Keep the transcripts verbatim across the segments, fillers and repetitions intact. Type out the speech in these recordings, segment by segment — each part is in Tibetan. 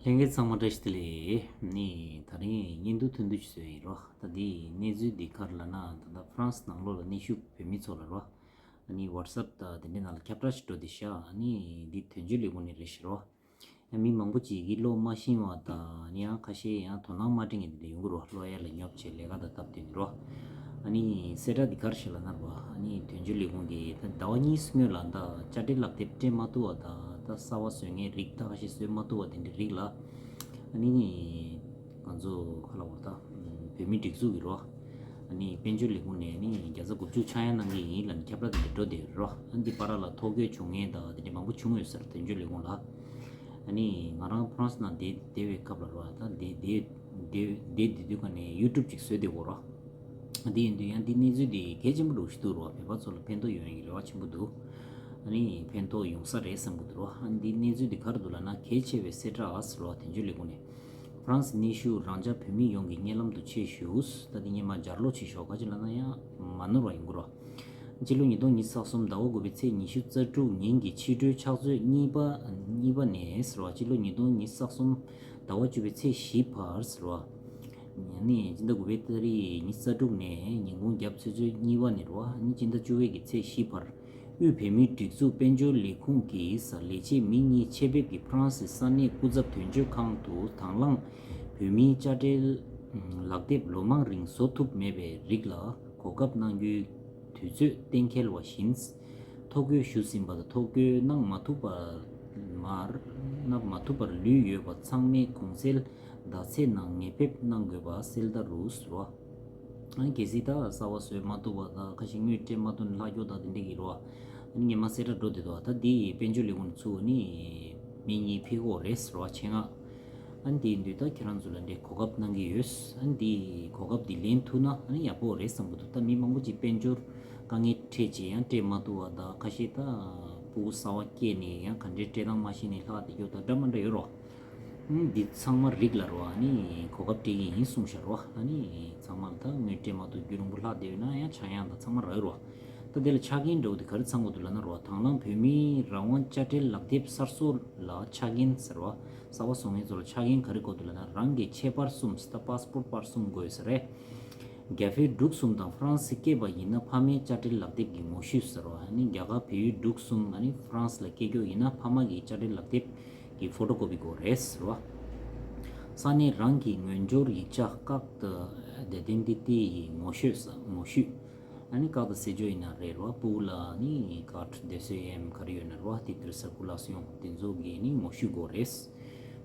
ལྷན་རྒྱས་ཚང་མ་བཀྲ་ཤིས་བདེ་ལེགས། ནི་ད་རིང་བརྙན་ཐུང་ཐུང་ཐུང་ཞིག་བཟོས་ཡིན་རོ། ད་འདི་གནས་ཚུལ་འདི་ག་རེ་ལབ་ན། ད་ལྟ་ཧྥ་རན་སི་ནང་ལོགས་ལ་གནས་བཞུགས་བོད་མི་ཚོ་ལ་རོ། ཨ་ནི་ཝ་ཊི་སེབ་དང་དེ་འདྲའི་ནང་ལ་ཁྱབ་བསྒྲགས་ཤིག་འགྲོ་བསྡད་ཤག་ཨ་ནི་འདི་དོན་གཅོད་ལས་ཁུངས་ནས་རེད་ཤག་རོ། ཡང་མི་མང་པོ་ཅིག་གིས་བློ་མ་ཞིང་བ་དང་། ཨ་ནི་ཡང་ཁ་ཤས་ཡང་དོ་སྣང་མ་སྤྲད་མཁན་དེ་འདྲ་ཡོང་གི་རོ། བློ་གཡར་ལ་ཉོབ་བྱས་ལས་ཀ་དང་སྟབས་བསྟུན་ནས་རོ། ཨ་ནི་གསལ་བསྒྲགས་འདི་ག་རེ་ཞིག་ལབ་ན་རོ། ཨ་ནི་དོན་གཅོད་ལས་ཁུངས་ཀྱིས་ད་ཟླ་བ་གཉིས་སྔོན་ལ་ད་དཔྱ་ཁྲལ་ལག་དེབ་སྤྲད་མ་ཐུབ་པ་དང་། ད་གསར་པ་བཟོ་མཁན་རིགས་ད་ག་ཞིག་བཟོས་མ་ཐུབ་པ་དེ་འདྲའི་རིགས་ལ། ཨ་ནི་ང་ཚོ་ག་ལབ་དགོས་རེད། ད་བོད་མིའི་སྒྲིག་འཛུགས་ཀྱི་རོ། ཨ་ནི་དཔལ་འབྱོར་ལས་ཁུངས་ནས་ཨ་ནི་བརྒྱ་ཆ་དགུ་བཅུ་ཆག་ཡང་གནང་གི་ཡིན་ལབ་ནས་ཁྱབ་བསྒྲགས་དེ་འདྲ་འགྲོ་བསྡད་ཡོད་རོ། ཨ་ནི་འདི་བར་ལ་ཐོ་འགོད་བྱུང་མཁན་དང་དེ་འདྲ་མང་པོ་བྱུང་ཡོད་ཟེར། དོན་གཅོད་ལས་ཁུངས་ལ། ཨ་ནི་ང་རང་ཧྥ་རན་སི་ནང་བསྡད་བསྡད་པའི་སྐབས་ལ་རོ། ད་བསྡད་བསྡད་བསྡད་བསྡད་བསྡད་དུས་ག་ནས་ཡུ་ཊུབ་ཅིག་བཟོས་བསྡད་ཡོད་རོ། འདི་ཡིན་དུས་ཡང་འདི་གནས་ཚུལ་འདི་གལ་ཆེན་པོ་འདྲ་ཞིག་འདུག་རོ། བོད་པ་ཚོ་ལ་ཕན་ཐོགས་ཡོང་ཡག་གི་རེ་བ་ཆེན་པོ་འདུག་ཨ་ནི་ཕན་ཐོགས་ཡོང་ས་རེད་བསམ་གྱི་འདུག་རོ། ཨ་ནི་འདི་གནས་ཚུལ་འདི་ག་རེ་འདུག་ལབ་ན། གལ་ཆེ་བའི་གསལ་བསྒྲགས་རོ། དོན་གཅོད་ལས་ཁུངས་ནས། ཧྥ་རན་སི་གནས་བཞུགས་རང་ཅག་བོད་མི་ཡོངས་ཀྱི་སྙན་ལམ་དུ་ཆེད་ཞུ། ད་འདི་ངས་མར་སྦྱར་ཀློག་བྱེད་ཤོག་ག་ཅི་ལབ་ན་ཡང་མ་ནོར་བ་ཡོང་གི་རོ། སྤྱི་ལོ་ཉིས་སྟོང་ཉི་ཤུ་རྩ་གསུམ་ཟླ་བ་དགུ་པའི་ཚེས་ཉི་ཤུ་རྩ་དྲུག་ཉིན་གྱི་ཕྱི་དྲོའི་ཕྱག་ཚོད་གཉིས་པ་གཉིས་པ་ནས་ཟེར་བ། སྤྱི་ལོ་ཉིས་སྟོང་ཉི་ཤུ་རྩ་གསུམ་ཟླ་བ་བཅུ་པའི་ཚེས་བཞི་བར་ཟེར་བ། ཨ་ནི་སྤྱི་ཟླ་དགུ་པའི་ཏ་རིག་ཉི་ཤུ་རྩ་དྲུག་ནས་ཉིན་གུང་རྒྱབ་ཆུ་ཚོད་གཉིས་པ་ནས་རེད་བ། ཨ་ནི་སྤྱི་ཟླ་བཅུ་པའི་གི་ཚེས་བཞི་བར། དབུས་བོད་མིའི་སྒྲིག་འཛུགས་དཔལ་འབྱོར་ལས་ཁུངས་ཀྱི་ས་ལས་བྱེད་མི་གཉིས་ཆེད་ཕེབས་ཀྱིས་ཧྥ་རན་སིའི་ས་གནས་སྐུ་ཚབ་དོན་གཅོད་ཁང་དུ་དང་བླངས་བོད་མིའི་དཔྱ་ཁྲལ་ལག་དེབ་ལོ་མང་རིང་བཟོ་ཐུབ་མེད་པའི་རིགས་ལ་གོ་སྐབས་གནང་རྒྱུའི་དུས་ཚོད་གཏན་འཁེལ་བ་བཞིན། ཐོ་འགོད་ཞུས་ཟིན་པ་དང་ཐོ་འགོད་གནང་མ་ཐུབ་པར་མར་གནང་མ་ཐུབ་པར་ལུས་ཡོད་པ་ཚང་མས་གོང་གསལ་ཟླ་ཚེས་ནང་ངེས་ཕེབས་གནང་དགོས་པ་གསལ་བརྡ་རུ་ཟེར་བ། ཨ་ནི་གལ་སྲིད་ད་གསར་པ་བཟོས་མ་ཐུབ་པ་དང་། ཁ་ཤས་དངུལ་སྤྲད་མ་ཐུབ་ནས་ལྷག་རྒྱུ་དང་དེ་འདྲ་གི་རེད་བ། ཨ་ནི་ངས་མར་གསལ་བསྒྲགས་འགྲོ་བསྡད་འདུག་ད་འདི་དཔལ་འབྱོར་ལས་ཁུངས་ནས་ཚུར་ནི་མི་གཉིས་ཕེབས་ཀྱི་ཡོད་རེད་ཟེར་བ། ཆེད་མངགས། ཨ་ནི་དེ་ཡིན་དུས་ད་ཁྱེད་རང་ཚོ་ལ་འདྲའི་གོ་སྐབས་གནང་གི་ཡོད། ཨ་ནི་འདི་གོ་སྐབས་འདི་ལེན་ཐུབ་ན་ཨ་ནི་ཡག་པོ་རེད་བསམ་གྱི་འདུག་ད་མི་མང་པོ་ཅིག་དཔལ་འབྱོར་དཀའ་ངལ་འཕྲད་བྱས་ཡང་སྤྲད་མ་ཐུབ་པ་དང་། ཁ་ཤས་ད་སྤུ་གུ་གསར་པ་སྐྱེས་ནས་ཡང་ག་འདྲའི་སྤྲད་སྟངས་མ་ཤེས་ནས་ལྷག་བསྡད་རྒྱུ་དང་འདྲ་མི་འདྲ་ཡོད་རེད་བ། ཨུམ། འདི་ཚང་མ་རིགས་ལ་རོ། ཨ་ནི་གོ་སྐབས་སྤྲད་ཀྱི་ཡིན་གསུངས་ཤག་རོ། ཨ་ནི་ཚང་མ་ལ་ད་དངུལ་སྤྲད་མ་ཐུབ། རྒྱུན་རིང་པོ་ལྷག་བསྡད་ཡོད་ན་ཡང་ཆག་ཡང་དང་ཚང་མ་རག་ཡོད་རོ། ད་དེ་ལ་ཆ་རྐྱེན་འདྲ་བོ་དེ་ག་རེ་ཚང་དགོས་འདུག་ལབ་ན་རོ། དང་བླངས་བོད་མིའི་རང་དབང་དཔྱ་ཁྲལ་ལག་དེབ་གསར་བཟོ་ལ་ཆ་རྐྱེན་ཟེར་བ། གསར་པ་བཟོ་མཁན་ཚོ་ལ་ཆ་རྐྱེན་ག་རེ་དགོས་འདུག་ལབ་ན། རང་གི་ཁྱད་པར་གསུམ། ད་པ་སི་པོར་པར་གསུམ་དགོས་ས་རེད། རྒྱ་བོད་འབྲུག་གསུམ་དང་ཧྥ་རན་སི་སྐྱེས་པ་ཡིན་ན་ཕ་མའི་དཔྱ་ཁྲལ་ལག་དེབ་ཀྱི་ངོ་བཤུས་ཟེར་བ། ཨ་ནི་རྒྱ་གར་བལ་ཡུལ་འབྲུག་གསུམ། ཨ་ནི་ཧྥ་རན་སི་ལ་སྐྱེས་མཁན་ཡིན་ན་ཕ་མ་གི་དཔྱ་ཁྲལ་ལག་དེབ་ཀྱི་ཕོ་ཊོ་ཀོ་པི་དགོས་རེད་ཟེར་བ། ས་གནས་རང་གི་ངོས་སྦྱོར་ཡིག་ཆ། ཀར་ཌི་ཨའི་ཌེན་ཊི་ཊི་ཡི་ངོ་བཤུས་ཟེར། ངོ་བཤུས། ཨ་ནི་ཀར་ཌི་སེལ་རྒྱུ་ཡིན་ན་རེད་རོ། སྤུ་གུ་ལ་ནི་ཀར་ཌི་སྡོད་སའི་ཡུལ་ག་རེ་ཡོད་ན་རོ། དེ་དེར་ས་ཁུལ་ལ་སོང་དེ་ཚོ་གི་ནི་ངོ་བཤུས་དགོས་རེད།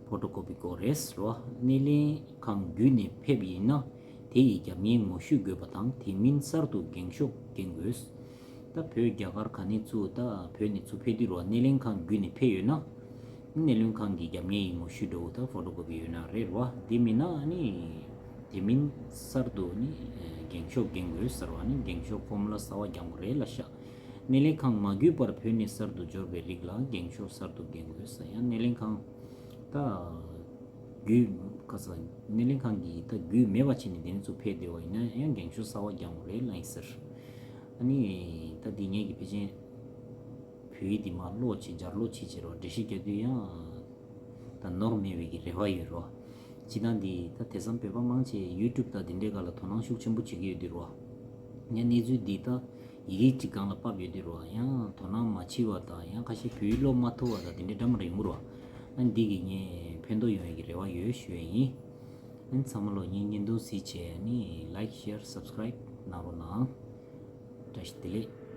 ཕོ་ཊོ་ཀོ་པི་དགོས་རེད་རོ། སྣེ་ལེན་ཁང་བརྒྱུད་ནས་ཕེབས་ཡིན་ན་དེ་ཡི་རྒྱབ་གཉེར་ངོ་བཤུས་དགོས་པ་དང་། དེ་མིན་གསར་དུ་འགེངས་ཤོག་འགེངས་དགོས། ད་བོད་རྒྱ་གར་ག་ནས་ཚུར། ད་བོད་ནས་ཚུར་ཕེབས་དུས་རོ། སྣེ་ལེན་ཁང་བརྒྱུད་ནས་ཕེབས་ཡོད་ན། སྣེ་ལེན་ཁང་གི་རྒྱབ་གཉེར་ཡི་ངོ་བཤུས་འདྲ་བོ་ད་ཕོ་ཊོ་ཀོ་པི་ཡོད་ན་རེད་རོ། དེ་མིན་ན་ཨ་ནི་དེ་མིན་གསར་དུ་ནི་འགེངས་ཤོག་འགེངས་དགོས་ཟེར་བ། ནི་འགེངས་ཤོག་ཕོར་མུ་ལ་གསར་པ་རྒྱག་དགོས་རེད་ལབ་ཤག་སྣེ་ལེན་ཁང་མ་བརྒྱུད་པར་བོད་ནས་གསར་དུ་འབྱོར་བའི་རིགས་ལ་འགེངས་ཤོག་གསར་དུ་འགེངས་དགོས་ཟེར། ཡང་སྣེ་ལེན་ཁང་ད་བརྒྱུད། ཁ་ས་སྣེ་ལེན་ཁང་གིས་ད་བརྒྱུད་མེད་པ་བྱས་ནས་དེ་ནས་ཚུར་ཕེབས་བསྡད་པ་ཡིན་ན་ཡང་འགེངས་ཤོག་གསར་པ་རྒྱག་དགོས་རེད་ལབ་ཡིན་ཟེར། ཨ་ནི་ད་འདི་ངེད་ཀྱི་ཕལ་ཆེར་བོད་ཡིག་འདི་མར་ཀློག་བྱས་སྦྱར་ཀློག་བྱས་བྱས་རོ། འགྲེལ་བཤད་རྒྱག་དུས་ཡང་ད་ནོར་མེད་པའི་གི་རེ་བ་ཡོད་རོ། སྤྱིར་བཏང་འདི་ད་དེང་སང་བོད་པ་མང་ཆེ་ཡུ་ཊུབ་དང་དེ་འདྲའི་སྒང་ལ་དོ་སྣང་ཤུགས་ཆེན་པོ་བྱེད་ཀྱི་ཡོད་དུས་རོ། ཡང་གནས་ཚུལ་འདི་ད་ཡི་གེ་གཅིག་སྒང་ལ་ཕབ་ཡོད་དུས་རོ། ཡང་དོ་སྣང་མ་བྱེད་པ་དང་། ཡང་ཁ་ཤས་བོད་ཡིག་ཀློག་མ་ཐུབ་པ་དང་དེ་འདྲའི་འདྲ་མི་འདྲ་ཡོང་གི་རོ། ཨ་འདི་གིས་ངས་ཕན་ཐོགས་ཡོང་ཡག་གི་རེ་བ་ཡོད་ཞུ་ཡག་ཡིན། ཨ་ཚང་མ་ལོ་ངའི་བརྙན་ཐུང་གཟིགས་བྱས་ནི་ལའིཀ་ཤེར་སབ་སི་ཀ་རའིབ་གནང་རོགས་གནང་། བཀྲ་ཤིས་བདེ་ལེགས།